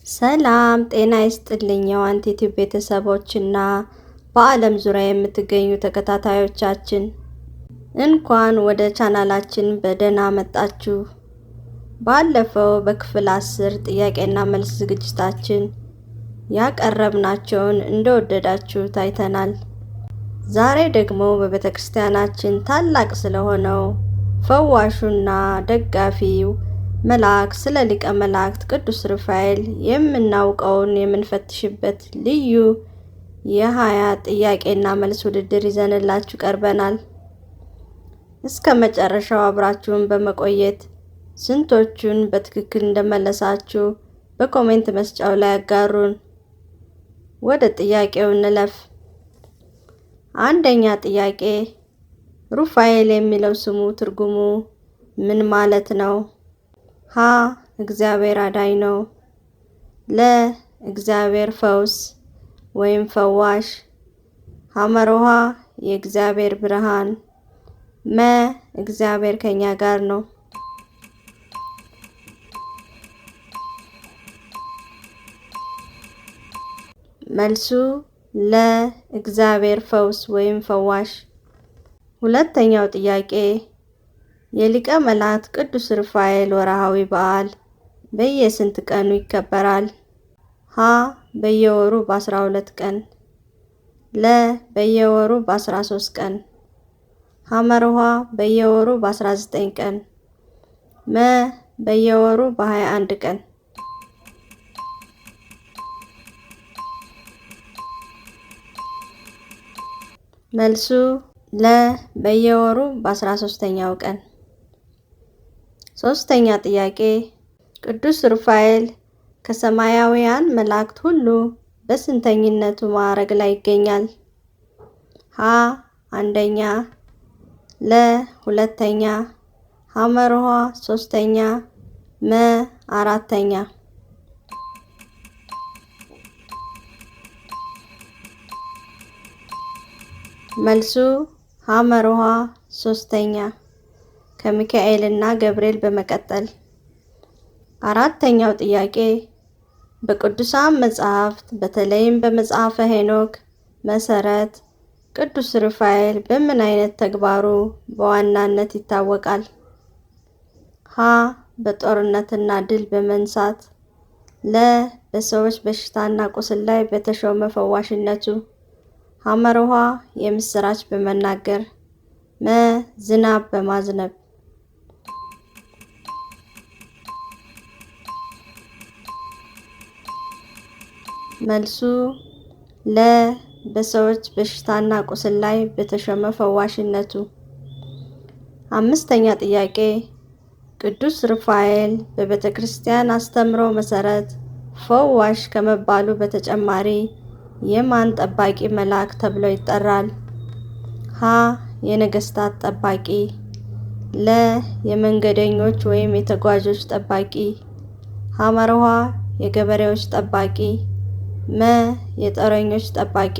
ሰላም ጤና ይስጥልኝ የዋንት ዩቲዩብ ቤተሰቦችና በዓለም ዙሪያ የምትገኙ ተከታታዮቻችን እንኳን ወደ ቻናላችን በደህና መጣችሁ። ባለፈው በክፍል 10 ጥያቄና መልስ ዝግጅታችን ያቀረብናቸውን እንደወደዳችሁ ታይተናል። ዛሬ ደግሞ በቤተክርስቲያናችን ታላቅ ስለሆነው ፈዋሹና ደጋፊው መልአክ ስለ ሊቀ መላእክት ቅዱስ ሩፋኤል የምናውቀውን የምንፈትሽበት ልዩ የ20 ጥያቄና መልስ ውድድር ይዘንላችሁ ቀርበናል። እስከ መጨረሻው አብራችሁን በመቆየት ስንቶቹን በትክክል እንደመለሳችሁ በ comment መስጫው ላይ አጋሩን። ወደ ጥያቄው እንለፍ። አንደኛ ጥያቄ፣ ሩፋኤል የሚለው ስሙ ትርጉሙ ምን ማለት ነው? ሀ እግዚአብሔር አዳኝ ነው። ለ እግዚአብሔር ፈውስ ወይም ፈዋሽ። ሐመርሃ የእግዚአብሔር ብርሃን። መ እግዚአብሔር ከኛ ጋር ነው። መልሱ ለ እግዚአብሔር ፈውስ ወይም ፈዋሽ። ሁለተኛው ጥያቄ፣ የሊቀ መላእክት ቅዱስ ሩፋኤል ወርሃዊ በዓል በየስንት ቀኑ ይከበራል? ሀ በየወሩ በ12 ቀን፣ ለ በየወሩ በ13 ቀን፣ ሐመርሃ በየወሩ በ19 ቀን፣ መ በየወሩ በ21 ቀን። መልሱ ለ በየወሩ በ13ኛው ቀን። ሶስተኛ ጥያቄ፣ ቅዱስ ሩፋኤል ከሰማያውያን መላእክት ሁሉ በስንተኝነቱ ማዕረግ ላይ ይገኛል? ሀ አንደኛ፣ ለ ሁለተኛ፣ ሐመርሃ ሶስተኛ፣ መ አራተኛ። መልሱ ሐመርሃ ሶስተኛ ከሚካኤልና ገብርኤል በመቀጠል። አራተኛው ጥያቄ፣ በቅዱሳን መጻሕፍት በተለይም በመጽሐፈ ሄኖክ መሰረት ቅዱስ ሩፋኤል በምን አይነት ተግባሩ በዋናነት ይታወቃል? ሀ በጦርነትና ድል በመንሳት፣ ለ በሰዎች በሽታና ቁስል ላይ በተሾመ ፈዋሽነቱ፣ ሐመርሃ የምስራች በመናገር፣ መ ዝናብ በማዝነብ። መልሱ ለ በሰዎች በሽታና ቁስል ላይ በተሾመ ፈዋሽነቱ። አምስተኛ ጥያቄ፣ ቅዱስ ሩፋኤል በቤተ ክርስቲያን አስተምሮ መሰረት ፈዋሽ ከመባሉ በተጨማሪ የማን ጠባቂ መልአክ ተብሎ ይጠራል? ሀ የነገስታት ጠባቂ፣ ለ የመንገደኞች ወይም የተጓዦች ጠባቂ፣ ሐመርሃ የገበሬዎች ጠባቂ፣ መ የጦረኞች ጠባቂ።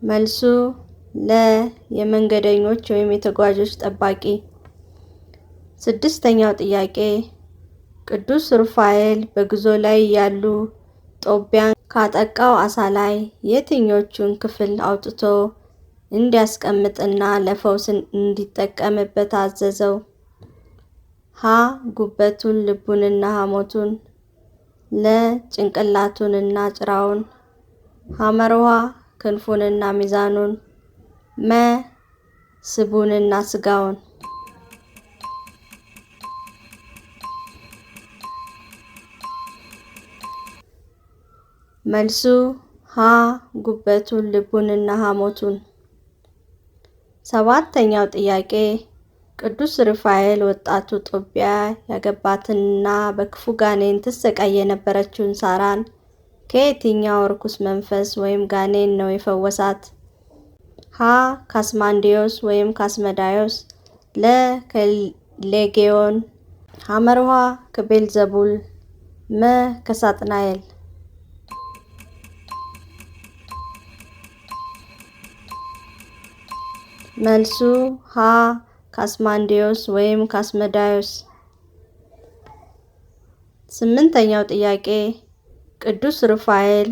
መልሱ ለ የመንገደኞች ወይም የተጓዦች ጠባቂ። ስድስተኛው ጥያቄ፣ ቅዱስ ሩፋኤል በጉዞ ላይ ያሉ ጦቢያን ካጠቃው አሳ ላይ የትኞቹን ክፍል አውጥቶ እንዲያስቀምጥና ለፈውስ እንዲጠቀምበት አዘዘው? ሀ ጉበቱን፣ ልቡንና ሐሞቱን፣ ለ ጭንቅላቱንና ጭራውን፣ ሐመርሃ ክንፉንና ሚዛኑን፣ መ ስቡንና ስጋውን። መልሱ ሀ ጉበቱን፣ ልቡንና ሐሞቱን። ሰባተኛው ጥያቄ፣ ቅዱስ ሩፋኤል ወጣቱ ጦቢያ ያገባትንና በክፉ ጋኔን ትሰቃይ የነበረችውን ሳራን ከየትኛው ርኩስ መንፈስ ወይም ጋኔን ነው የፈወሳት? ሀ ካስማንዲዮስ ወይም ካስመዳዮስ፣ ለ ከሌጌዮን፣ ሐመርሃ ከቤልዘቡል፣ መ ከሳጥናኤል። መልሱ ሀ ካስማንዲዮስ ወይም ካስመዳዮስ። ስምንተኛው ጥያቄ ቅዱስ ሩፋኤል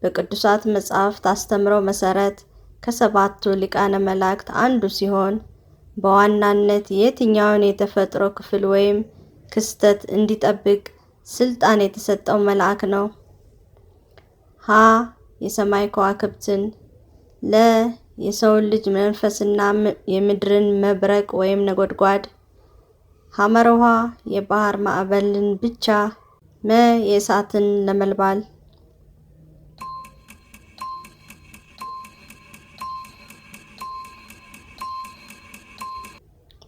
በቅዱሳት መጻሕፍት አስተምሮ መሰረት ከሰባቱ ሊቃነ መላእክት አንዱ ሲሆን በዋናነት የትኛውን የተፈጥሮ ክፍል ወይም ክስተት እንዲጠብቅ ስልጣን የተሰጠው መልአክ ነው? ሀ. የሰማይ ከዋክብትን፣ ለ. የሰውን ልጅ መንፈስና የምድርን መብረቅ ወይም ነጎድጓድ፣ ሐመርሃ የባህር ማዕበልን ብቻ፣ መ. የእሳትን ነበልባል።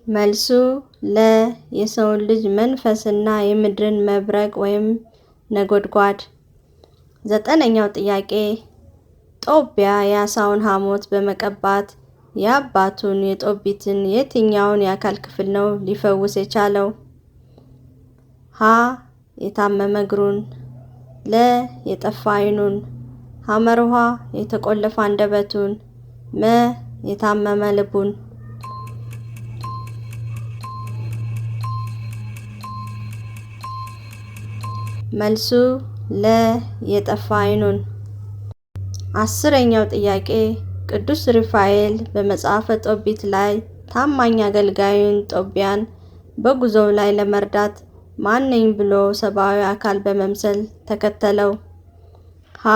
መልሱ ለ. የሰውን ልጅ መንፈስና የምድርን መብረቅ ወይም ነጎድጓድ። ዘጠነኛው ጥያቄ ጦቢያ የዓሣውን ሐሞት በመቀባት የአባቱን የጦቢትን የትኛውን የአካል ክፍል ነው ሊፈውስ የቻለው? ሀ. የታመመ እግሩን፣ ለ. የጠፋ ዓይኑን፣ ሐመርሃ የተቆለፈ አንደበቱን፣ መ. የታመመ ልቡን። መልሱ ለ. የጠፋ ዓይኑን። አስረኛው ጥያቄ ቅዱስ ሩፋኤል በመጽሐፈ ጦቢት ላይ ታማኝ አገልጋዩን ጦቢያን በጉዞው ላይ ለመርዳት ማነኝ ብሎ ሰብአዊ አካል በመምሰል ተከተለው? ሀ.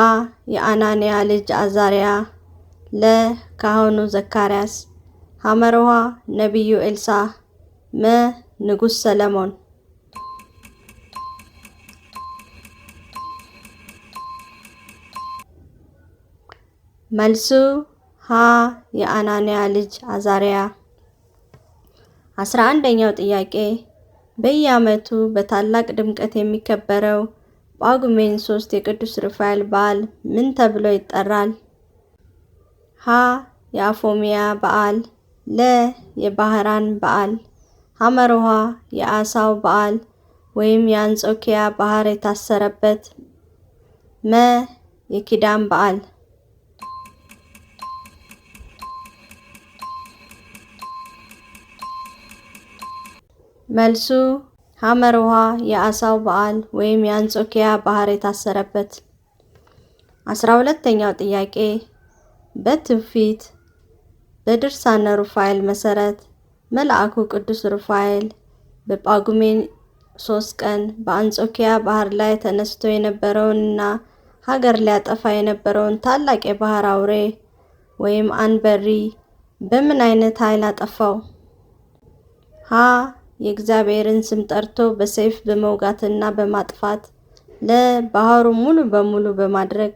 የአናንያ ልጅ አዛሪያ፣ ለ. ካህኑ ዘካርያስ፣ ሐመርሃ ነቢዩ ኤልሳዕ፣ መ. ንጉሥ ሰለሞን። መልሱ ሀ. የአናንያ ልጅ አዛሪያ። 11ኛው ጥያቄ በየዓመቱ በታላቅ ድምቀት የሚከበረው ጳጉሜን 3 የቅዱስ ሩፋኤል በዓል ምን ተብሎ ይጠራል? ሀ. የአፎሚያ በዓል፣ ለ. የባህራን በዓል፣ ሐመርሃ የዓሣው በዓል ወይም የአንጾኪያ ባህር የታሰረበት፣ መ. የኪዳን በዓል። መልሱ ሐመርሃ የዓሣው በዓል ወይም የአንጾኪያ ባህር የታሰረበት። 12ኛው ጥያቄ በትውፊት በድርሳነ ሩፋኤል መሰረት መልአኩ ቅዱስ ሩፋኤል በጳጉሜን 3 ቀን በአንጾኪያ ባህር ላይ ተነስቶ የነበረውንና ሀገር ሊያጠፋ የነበረውን ታላቅ የባህር አውሬ ወይም አንበሪ በምን አይነት ኃይል አጠፋው? ሀ. የእግዚአብሔርን ስም ጠርቶ በሰይፍ በመውጋትና በማጥፋት፣ ለ. ባህሩ ሙሉ በሙሉ በማድረቅ፣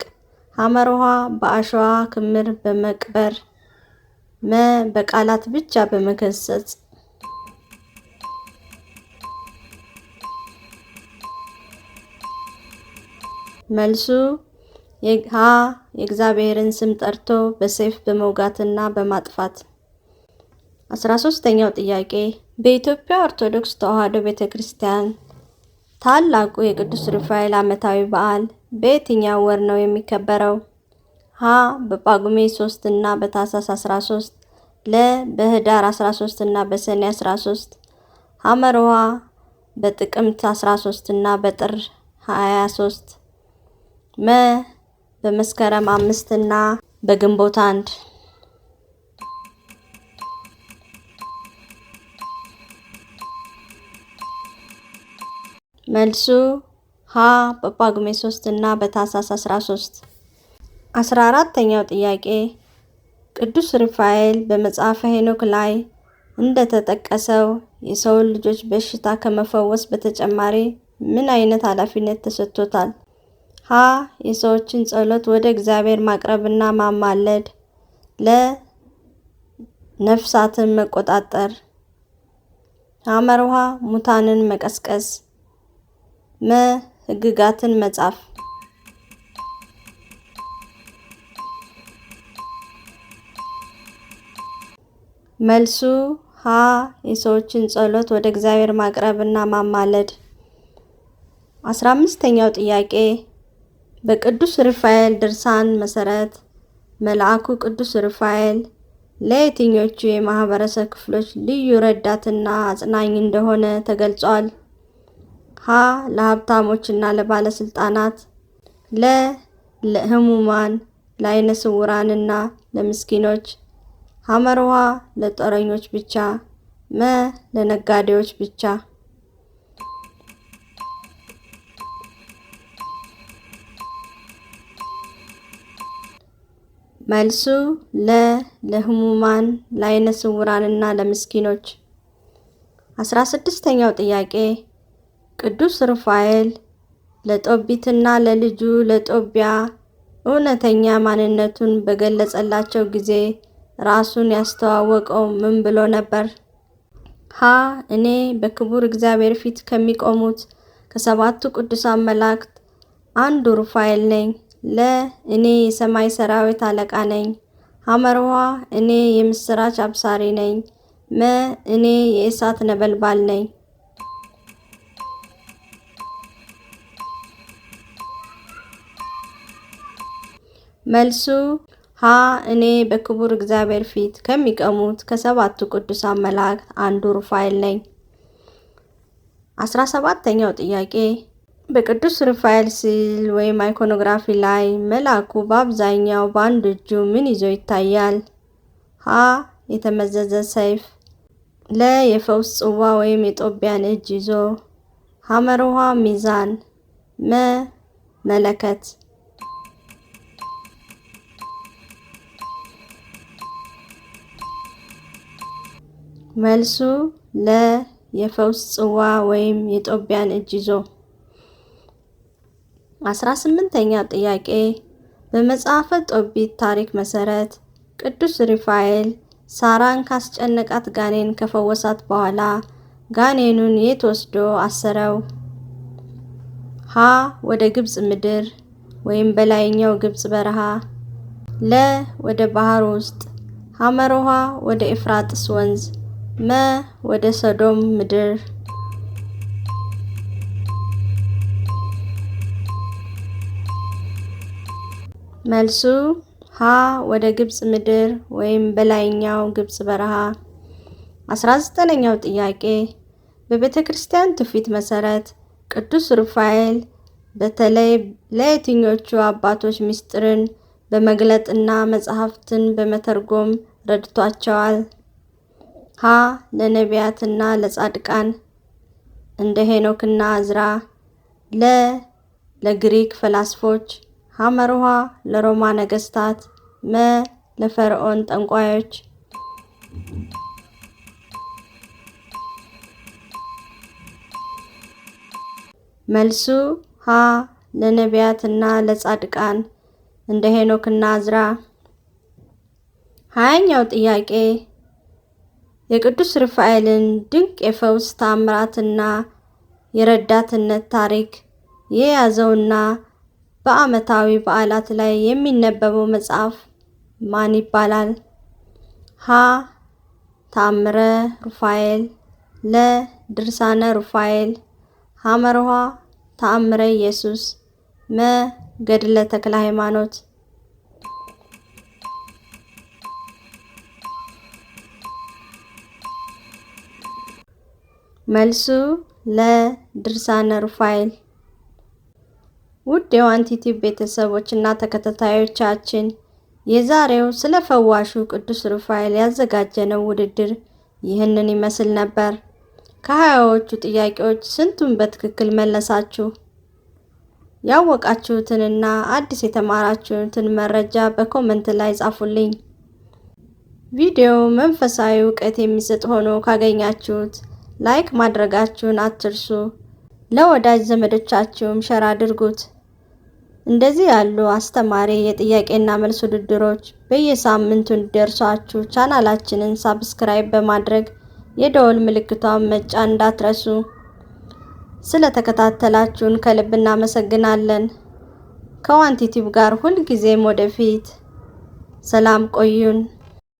ሐመርሃ በአሸዋ ክምር በመቅበር፣ መ. በቃላት ብቻ በመገሰጽ። መልሱ ሀ. የእግዚአብሔርን ስም ጠርቶ በሰይፍ በመውጋትና በማጥፋት። 13ኛው ጥያቄ በኢትዮጵያ ኦርቶዶክስ ተዋሕዶ ቤተክርስቲያን ታላቁ የቅዱስ ሩፋኤል ዓመታዊ በዓል በየትኛው ወር ነው የሚከበረው? ሀ. በጳጉሜ 3 እና በታኅሳስ 13፣ ለ. በኅዳር 13 እና በሰኔ 13፣ ሐመርሃ በጥቅምት 13 እና በጥር 23፣ መ. በመስከረም 5 እና በግንቦት 1። መልሱ ሀ. በጳጉሜ 3 እና በታኅሳስ 13። 14ኛው ጥያቄ ቅዱስ ሩፋኤል በመጽሐፈ ሄኖክ ላይ እንደተጠቀሰው የሰውን ልጆች በሽታ ከመፈወስ በተጨማሪ ምን አይነት ኃላፊነት ተሰጥቶታል? ሀ. የሰዎችን ጸሎት ወደ እግዚአብሔር ማቅረብና ማማለድ፣ ለ. ነፍሳትን መቆጣጠር፣ ሐመርሃ ሙታንን መቀስቀስ፣ መ. ሕግጋትን መጻፍ። መልሱ ሀ. የሰዎችን ጸሎት ወደ እግዚአብሔር ማቅረብና ማማለድ። 15ኛው ጥያቄ በቅዱስ ሩፋኤል ድርሳን መሰረት መልአኩ ቅዱስ ሩፋኤል ለየትኞቹ የማህበረሰብ ክፍሎች ልዩ ረዳትና አጽናኝ እንደሆነ ተገልጿል? ሀ. ለሀብታሞችና ለባለስልጣናት፣ ለ. ለህሙማን፣ ለአይነ ስውራንና ለምስኪኖች፣ ሐመርሃ ለጦረኞች ብቻ፣ መ. ለነጋዴዎች ብቻ። መልሱ ለ. ለህሙማን፣ ለአይነ ስውራንና ለምስኪኖች። 16ኛው ጥያቄ ቅዱስ ሩፋኤል ለጦቢትና ለልጁ ለጦቢያ እውነተኛ ማንነቱን በገለጸላቸው ጊዜ ራሱን ያስተዋወቀው ምን ብሎ ነበር? ሀ. እኔ በክቡር እግዚአብሔር ፊት ከሚቆሙት ከሰባቱ ቅዱሳን መላእክት አንዱ ሩፋኤል ነኝ። ለ. እኔ የሰማይ ሰራዊት አለቃ ነኝ። ሐመርሃ እኔ የምስራች አብሳሪ ነኝ። መ. እኔ የእሳት ነበልባል ነኝ። መልሱ ሀ. እኔ በክቡር እግዚአብሔር ፊት ከሚቆሙት ከሰባቱ ቅዱሳን መላእክት አንዱ ሩፋኤል ነኝ። 17ኛው ጥያቄ በቅዱስ ሩፋኤል ስዕል ወይም iconography ላይ መልአኩ በአብዛኛው በአንድ እጁ ምን ይዞ ይታያል? ሀ. የተመዘዘ ሰይፍ፣ ለ. የፈውስ ጽዋ ወይም የጦቢያን እጅ ይዞ፣ ሐመርሃ ሚዛን፣ መ. መለከት። መልሱ ለ. የፈውስ ጽዋ ወይም የጦቢያን እጅ ይዞ። 18ኛው ጥያቄ በመጽሐፈ ጦቢት ታሪክ መሰረት ቅዱስ ሩፋኤል ሳራን ካስጨነቃት ጋኔን ከፈወሳት በኋላ ጋኔኑን የት ወስዶ አሰረው? ሀ. ወደ ግብፅ ምድር ወይም በላይኛው ግብፅ በረሃ፣ ለ. ወደ ባህር ውስጥ፣ ሐመርሃ ወደ ኤፍራጥስ ወንዝ፣ መ. ወደ ሰዶም ምድር። መልሱ ሀ. ወደ ግብፅ ምድር ወይም በላይኛው ግብፅ በረሃ። 19ኛው ጥያቄ በቤተ ክርስቲያን ትውፊት መሰረት ቅዱስ ሩፋኤል በተለይ ለየትኞቹ አባቶች ምስጢርን በመግለጥና መጽሐፍትን በመተርጎም ረድቷቸዋል? ሀ. ለነቢያትና ለጻድቃን እንደ ሄኖክና እዝራ፣ ለ. ለግሪክ ፈላስፎች፣ ሐመርሃ ለሮማ ነገስታት፣ መ. ለፈርዖን ጠንቋዮች። መልሱ ሀ. ለነቢያትና ለጻድቃን እንደ ሄኖክና እዝራ። 20ኛው ጥያቄ የቅዱስ ሩፋኤልን ድንቅ የፈውስ ተአምራትና የረዳትነት ታሪክ የያዘውና በዓመታዊ በዓላት ላይ የሚነበበው መጽሐፍ ማን ይባላል? ሀ. ተአምረ ሩፋኤል፣ ለ. ድርሳነ ሩፋኤል፣ ሐመርሃ ተአምረ ኢየሱስ፣ መ. ገድለ ተክለ ሃይማኖት። መልሱ ለ. ድርሳነ ሩፋኤል። ውድ የዋንቲ ቲዩብ ቤተሰቦች እና ተከታታዮቻችን የዛሬው ስለ ፈዋሹ ቅዱስ ሩፋኤል ያዘጋጀነው ውድድር ይህንን ይመስል ነበር። ከ20ዎቹ ጥያቄዎች ስንቱን በትክክል መለሳችሁ? ያወቃችሁትንና አዲስ የተማራችሁትን መረጃ በ comment ላይ ጻፉልኝ። ቪዲዮው መንፈሳዊ እውቀት የሚሰጥ ሆኖ ካገኛችሁት like ማድረጋችሁን አትርሱ። ለወዳጅ ዘመዶቻችሁም share አድርጉት። እንደዚህ ያሉ አስተማሪ የጥያቄና መልስ ውድድሮች በየሳምንቱ እንዲደርሷችሁ ቻናላችንን subscribe በማድረግ የደወል ምልክቷን መጫን እንዳትረሱ። ስለተከታተላችሁን ከልብ እናመሰግናለን። ከዋንቲ ቲዩብ ጋር ሁልጊዜም ወደፊት። ሰላም ቆዩን።